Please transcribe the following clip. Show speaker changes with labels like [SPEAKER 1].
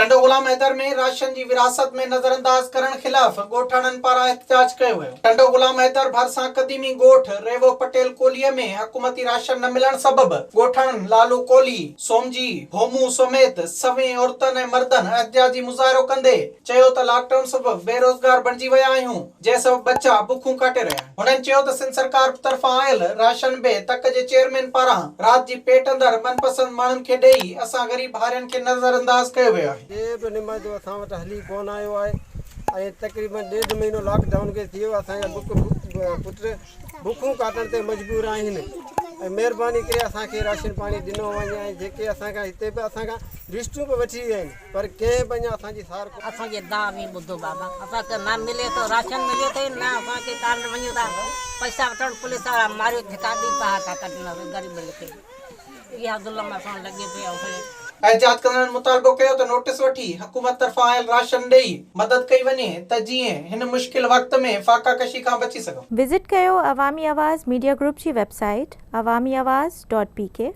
[SPEAKER 1] Tando Ghulam Haider ۾ ration جي ورهاست ۾ نظرانداز ڪرڻ خلاف ڳوٺاڻن پاران احتجاج ڪيو ويو. ٽنڊو غلام حيدر ڀرسان قديمي ڳوٺ ريوو پٽيل ڪولهي ۾ حڪومتي راشن نه ملڻ سبب ڳوٺاڻن لالو ڪولهي، سومجي ڀومو سميت سوين عورتن ۽ مردن احتجاجي مظاهرو ڪندي چيو ته لاڪ ڊائون سبب بيروزگار بڻجي ويا آهيون جنهن سبب ٻچا بکون ڪاٽي رهيا آهن. هنن چيو ته سنڌ سرڪار طرفان آيل راشن به تڪ جي چيئرمين پاران رات جي پيٽ اندر من پسند ماڻهن کي ڏئي اسان غريب هارين کي نظرانداز ڪيو ويو آهي.
[SPEAKER 2] ڪي به نمائندو اسان وٽ هلي ڪونه آيو آهي ۽ تقريبن ڏيڍ مهينو لاڪ ڊائون کي ٿي ويو اسان جا بک پٽ بکون ڪاٽڻ تي مجبور آهن ۽ مهرباني ڪري اسان کي راشن پاڻي ڏنو وڃي ۽ جيڪي اسان کان هتي به اسان کان لسٽون به وٺي ويا آهن پر ڪنهن به اڃا اسان جي سار ڪونه.
[SPEAKER 3] اسان جي دانهن به ٻڌو بابا اسان کي نه ملي ٿو راشن ملي ٿو نه اسان کي ڪارڊ وڃون ٿا پئسا وٺڻ پوليس وارا ماريو ڌڪا ڏئي پها ٿا ڪڍن غريبن کي اها ظلم اسان لڳي پيو آهي.
[SPEAKER 1] احتجاج ڪندڙن مطالبو ڪيو ته نوٽيس وٺي حڪومت طرفان آيل راشن ڏئي مدد ڪئي وڃي ته جيئن هن مشڪل وقت ۾ فاقا ڪشي کان بچي سگهون.
[SPEAKER 4] وزٽ ڪيو عوامي آواز ميڊيا گروپ جي website Awami Awaz dot P K.